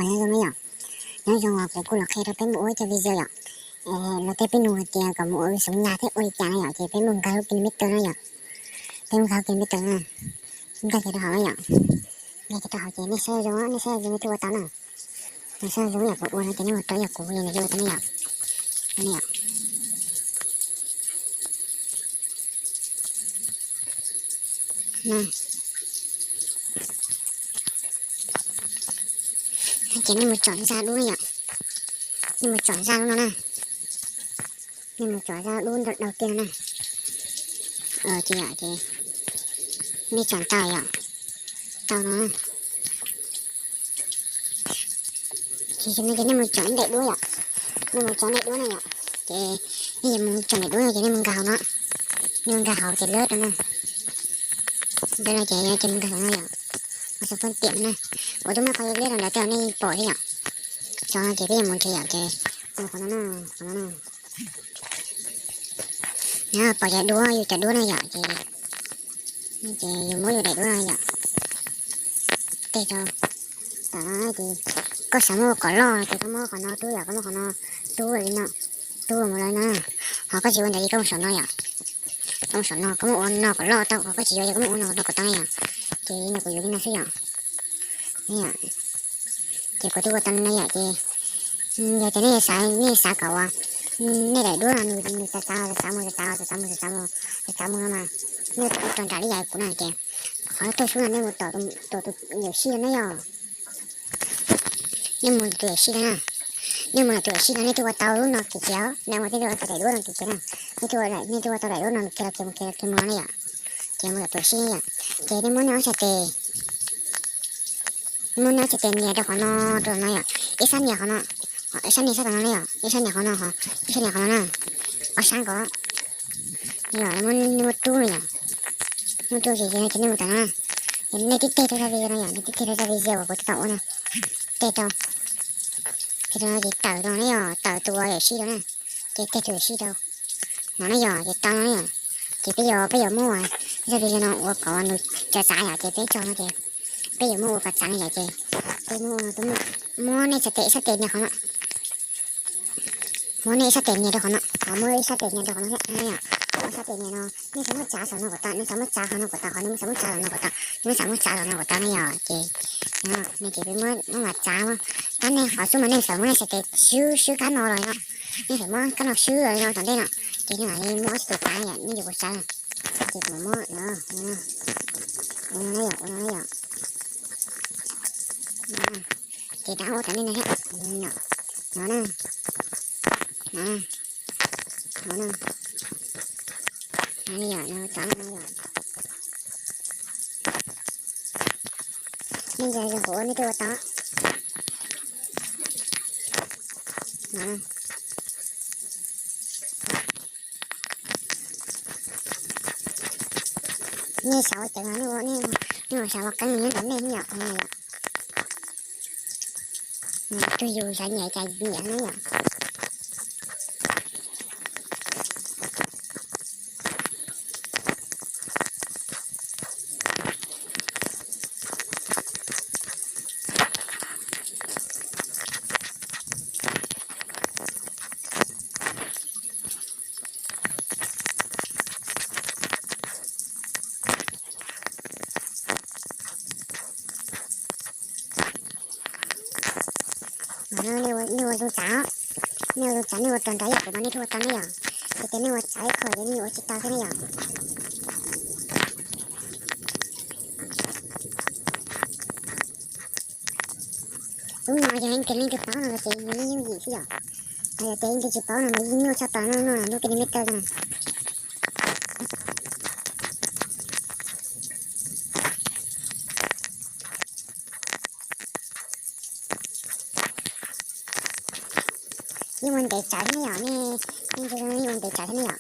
Nyob zoo na yom, nyob zoo uas kuv kuj los qhia rau peb mus ua ib co video yom. Los tej peb nug hais tias kom mus ua xov nyas thiab ua li cas na yom, ces peb mus nkag lub Kinemaster na yom. Peb mus nkag lub Kinemaster na, nkag kiag rau hauv na yom. Nkag kiag rau hauv ces nej saib zoo, nej saib zoo nej thiaj ua tau na. Nej saib zoo yam kuv ua no ces nej mus rau yam kuv ua li no thiaj ua tau na yom. Ces nej mus tsom zaj dub na yom. Nej mus tsom zaj dub no na. Nej mus tsom zaj dub ntawm dau tiag no na. Ces yom, ces nej tsom tau yom, tau no na. Ces nej mus tsom ib daim duab yom. Nej mus tsom daim duab na yom. Ces nej yuav mus tsom daim duab no ces nej mus nkag hauv no. Nej mus nkag hauv ces lab rau na. Ntawd no ces, ces mus nkag hauv no yom. Hauv xov tooj tiam no na. Kuv twb muab qhov liab rau ntawd tej nej pom thiab yom. Tso no ces peb yuav mus nrhiav yom ces mus qhov no na, qhov no na. Pom cov duab, yus cov duab na yom ces, ces yus muab yus daim duab no yom. Tej rau tom no ces koj xav muab ua kom loj ces koj muab qhov no rub yom, koj muab qhov no rub li no, rub mus lawm na. Ho koj tsis ua ntawd li koj mus saum no yom. Koj mus saum no, koj muab ua no kom loj tau, ho koj tsis yuav ces koj muab ua no kom loj kom tau na yom. Ces no kuv yuav li no xwb yom. Ces kuv twb ua tau no yom ces yog tias nej xav, nej xav kom uas nej daim duab no nws txav txav txav mus txav txav mus txav txav mus txav txav mus txav txav mus no mas nej rau nram li yam kuv na ces qhov tuaj xub no nej mus tom tus yawm sij no na yom. Nej mus tus yawm sij no na. Nej mus tus yawm sij no nej thiaj ua tau lub no kiag kiag, nej mus thiaj ua tau daim duab no kiag kiag na. Nej thiaj ua, nej thiaj ua tau daim duab no kiag los kiag mus kiag los kiag mus no na yom. Ces mus tom tus yawm sij yom. Ces nej muab nej ob sab tes, muab nej ob sab tes nias rau qhov no, rau no yom. Ib sab nias qhov no, ib sab nias sab tom no na yom, ib sab nias qhov no, ib sab nias qhov no na. Ob sab ko yom, muab, muab rub no yom. Muab rub ces ces nej mus tom no na. Nej tib teg rau zaj video no yom, nej tib teg rau zaj video uas kuv twb tau ua na. Teg rau, teg rau no ces tawm rau na yom, tawm tus yawm sij rau na. Ces teg tus yawm sij rau no na yom, ces tau no na yom. Ces peb yuav, peb yuav muab zaj video no ua kom nws txav txav yom, ces peb tso no ces peb yuav muab ua kom txav no yom ces peb muab ua no, muab nej sab tes, ib sab tes nias qhov no. Muab nej ib sab tes nias rau qhov no, muab ib sab tes nias rau qhov no thiab no yom. Ib sab tes nias no, nej xav muab txav saum no kom tau, nej xav muab txav qhov no kom tau, qhov nej xav muab txav saum no kom tau, nej xav muab txav saum no kom tau na yom. Ces no ces peb muab, muab mas txav, tab nej qhov xub mas nej xav muab nej sab tes swb, swb kab no los no, nej xav muab kab no swb los no tom ntej no, ces nej mam li muab ob sab tes txav yom, nej yuav ua txav na. Ces kuv muab no, ua no na yom, ua no na yom. Ces rov ua tom ntej no thiab, no na, no na, no na, no na yom, no txav no yom. Nej ncaim kuv ua nej thiaj ua tau. Nej xav ua ceev no nej ua, nej xav ua qeeb nyob ntawm nej yom. Tug yus xav nyiam cas nyiam na yom. Nej ua zoo txav, nej ua zoo txav, nej ua raws nraim yam kuv mas nej thiaj ua tau ne yom. Ces tias nej ua txav ib qho ces nej yuav ua tsis tau thiab ne yom. Lub no yog leej twg, leej twg paub no los ces nws yeej yooj yim xwb yom. Hos yog tias leej twg tsis paub no mas yeej nyuaj tshaj plaws no, no lub Kinemaster no. Yeej ua ntev tsawv thiab ne yom, nej, nej ntsia zoo yeej ua ntev tsawv thiab ne yom.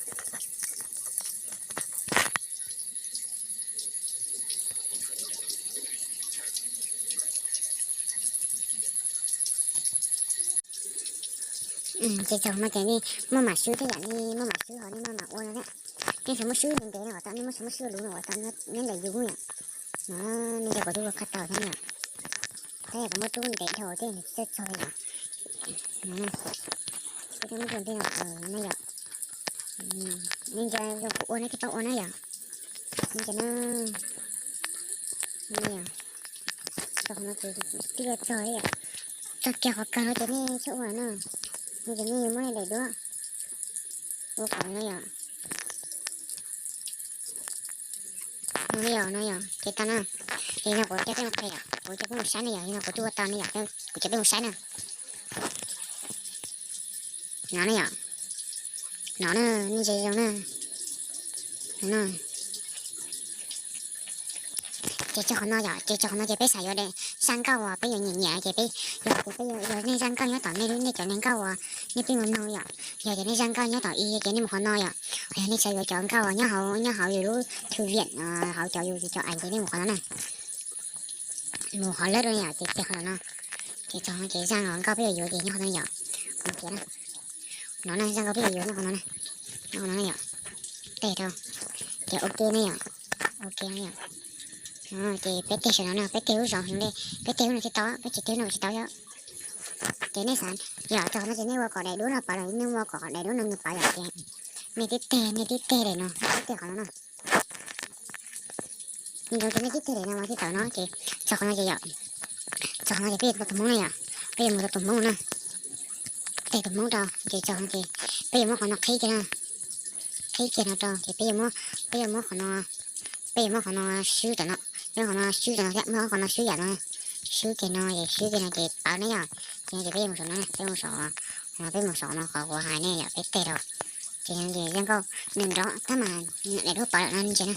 Ces txog no ces nej maj mam swb thiab yom, nej maj mam swb ho nej maj mam ua no thiab. Nej xav muab swb ntev ntev no kom tau, nej muab xav muab swb luv no kom tau, nyob ntawm yus yom. No, nej cov kuv twb ua qhov tau thiab yom. Kuv muab rub ntev dhau thiab txog txog yom. Kuv muab rub ntev no yom. Nej nco zoo kuv ua nej thiaj paub ua na yom. Nej nco na. Txog no ces twb yuav txog li yom. Txog kiag qhov kawg no ces nej txhob ua na. No ces nej yuav muab daim duab ua kom no yom. No yom, no yom, ces tau na. Ces no kuv coj peb mus qhia yom, kuv coj peb mus saib na yom, no kuv twb ua tau na yom, kuv coj peb mus saib na. No na yom, no na, nej ntsia zoo na. Ces txog qhov no yom, ces txog qhov no ces peb xav yuav zaj nkauj uas peb yuav nyiam nyiam ces peb, yog tias peb yuav zaj nkauj nyob tom nej, nej cov neeg nkauj uas nej pheej mus mloog yom, yog tias nej zaj nkauj nyob tom i ces nej mus qhov no yom, yog nej xav yuav cov nkauj uas nyob hauv, nyob hauv yus lub thư viện, hauv cov yus cov ảnh ces nej mus qhov no na. Mus qhov lab rau yom, ces qhov no, ces txog no ces zaj nkauj peb yuav yuav ces nyob qhov no yom. Mus kiag na. No na, zaj nkauj peb yuav yuav nyob qhov no na. Nyob qhov no yom. Tes rau. Ces ok na yom. Ok na yom. Ces peb tes saum no na, peb tes lub zov heev li, peb tes lub no tsis tau, peb tsis tes lub no tsis tau yom. Ces nej xav, yom, txog no ces nej ua kom daim duab no pawv los nej ua kom daim duab no nws pawv yom ces nej tib teg, nej tib teg daim no, tib teg qhov no na. Nws zoo ces nej tib teg daim no mas thiaj tawm no ces txog qhov no ces yom, txog qhov no ces peb yuav mus rau tus Hmoob na yom, peb yuav mus rau tus Hmoob na, tes tus Hmoob rau ces txog no ces peb yuav muab qhov no qhib kiag na, qhib kiag no rau ces peb yuav muab, peb yuav muab qhov no, peb yuav muab qhov no swb rau no, peb muab qhov no swb rau no thiab muab qhov no swb yam no, swb kiag no ces swb kiag no ces pawv na yom, ces no ces peb yuav mus saum no, peb mus saum, peb mus saum no qhov kuv hais nej yom, peb tes rau. Ces no ces zaj nkauj nws nrov tab mas daim duab pawv lawm no ntsia na.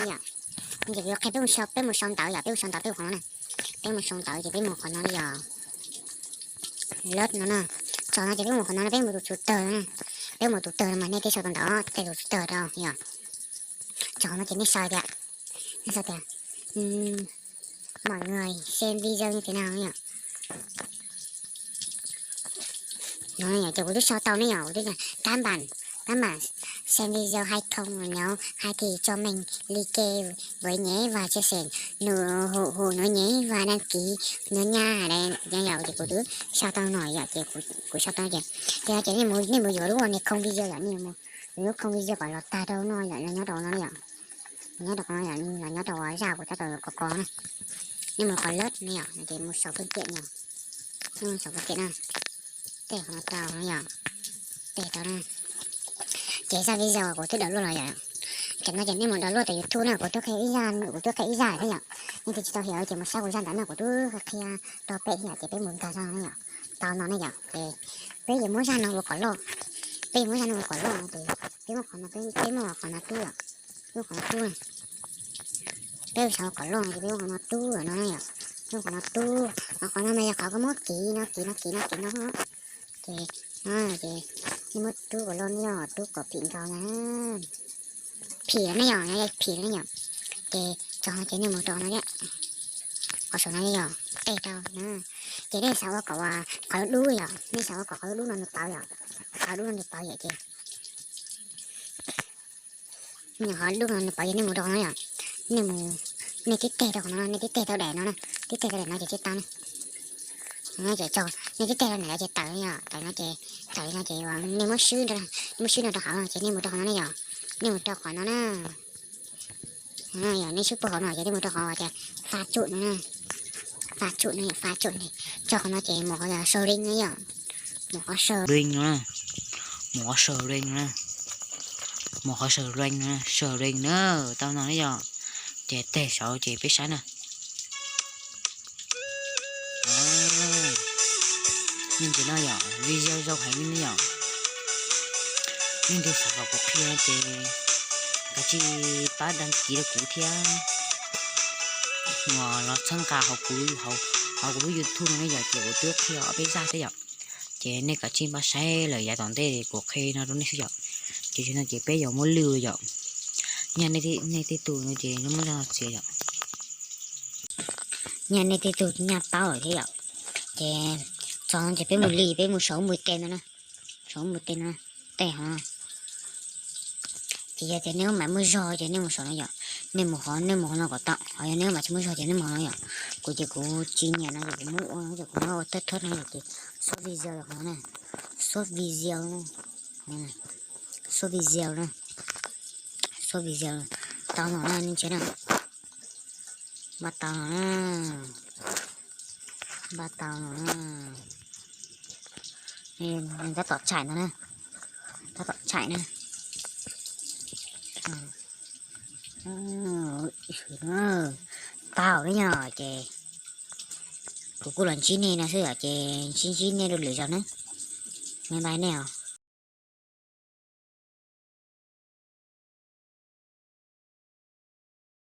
Yom, ces kuv yuav qhia peb mus sau, peb mus sau ntawv yom, peb mus sau ntawv peb mus qhov no na. Peb mus sau ntawv ces peb mus qhov no li yom. Lab no na. Txog no ces peb mus qhov no na, peb mus tus tswv tawg no na. Peb mus tus tawg no mas nej twb sau tau ntawv, tes tus tswv tawg rau yom. Txog no ces nej sau tias, nej sau tias mọi người xem video như thế nào yom. No yom, ces kuv twb sau tau ne yom, kuv twb tias các bạn, các bạn xem video hay không, nếu hay thì cho mình like với nhé và chia sẻ nữa, ủng hộ nữa nhé và đăng ký nữa nha. Yom, ces kuv twb sau tau no yom, ces kuv sau tau ces, ces nej mus yuav lub niag khoo video yom, nej mus yuav lub khoo video kom los tag rau no yom, los nyob rau no yom. Nyob rau qhov no yom, los nyob rau zaj kuv tab tom kos kos na. Nej mus qhov lab no yom, ces mus sau phwj kiam no. Nej mus sau phwj kiam na. Tes qhov no rau no yom. Tes rau na. Ces zaj video kuv twb download los yom. Ces no ces nej mus download tom YouTube na, kuv twb qhia ib zaj, kuv twb qhia ib zaj thiab yom. Nej twb tsis tau hiểu ces mus saib kuv zaj ntawd na, kuv twb qhia rau pem thiab yom, ces peb mus nkag zaj no yom. Tau no ne yom, ces peb yuav muab zaj no ua kom loj. Peb yuav muab zaj no ua kom loj no ces peb muab qhov no, peb muab qhov no rub yom. Muab qhov no rub na. Peb ua xav ua kom loj no ces peb muab qhov no rub no yom. Muab qhov no rub, qhov no mas yog qhov koj muab kiv no, kiv no, kiv no, kiv no. Ces, ces nej muab rub kom loj no yom, rub kom phim nkaus na. Phim no ne yom, phim no ne yom. Ces txog no ces nej mus rau no thiab. Qhov saum no yom, tes rau na. Ces nej xav ua kom qhov dub yom, nej xav ua kom qhov dub no nws pawv yom. Qhov dub no nws pawv yom ces, qhov dub no nws pawv ces nej mus rau no yom. Nej mus, nej tib teg rau qhov no, nej tib teg rau daim no na, tib teg rau daim no ces thiaj tau na. Ces txog nej tib teg rau daim no ces tawm yom, tawm no ces, tawm no ces nej muab swb, muab swb no rau hauv no ces nej mus rau qhov no na yom. Nej mus rau qhov no na. Yog nej swb puag qhov no ces nej mus rau qhov tias fa tsum no, fa tsum no, fa tsum no. Txog qhov no ces mus qhov tias sau link no yom. Mus qhov sau link no, mus qhov sau link no, mus qhov sau link no, sau link na, tau no na yom. Ces tes saud ces peb saib na. Nej ntsia no yom, video zoo heev li ne yom. Nej ntsia saum kom kuv qhia ces kav tsij pab đăng ký rau kuv thiab. Uas los txhawb nqa hauv kuv, hauv kuv lub YouTube no ne yom, ces kuv twb qhia ob peb zaj thiab yom. Ces nej kav tsij npaj saib lawm yav tom ntej kuv qhia no rau nej xwb yom. Ces no ces peb yuav muab lwj yom. Yog nej tej tug no ces muab zaj no txiav yom. Nyaj nej tej tug nyaj paub lawm thiab yom. Ces txog ces peb mus li, peb mus saum mus tes no na, saum mus tes no, tej hov. Ces yog tias nej ub mam muaj zog ces nej mus saum no yom, nej mus hov, nej mus hov no kom tau, ho yog nej ub mam tsis muaj zog ces nej mus hov no yom. Kuv ces kuv tsis nyiam no ces kuv muab ua no ces kuv muab ua thawj thawj no yom ces xuab video hov na, xuab video, xuab video na, xuab video. Tau no na nej ntsia na, npaj tau no na, npaj tau no na, tab tom tshais no na, tab tom tshais na. Tau na yom, ces kuv kuj los ntsib nej no xwb yom, ces ntsib ntsib nej dua lwm zaus na. Bye bye nej os.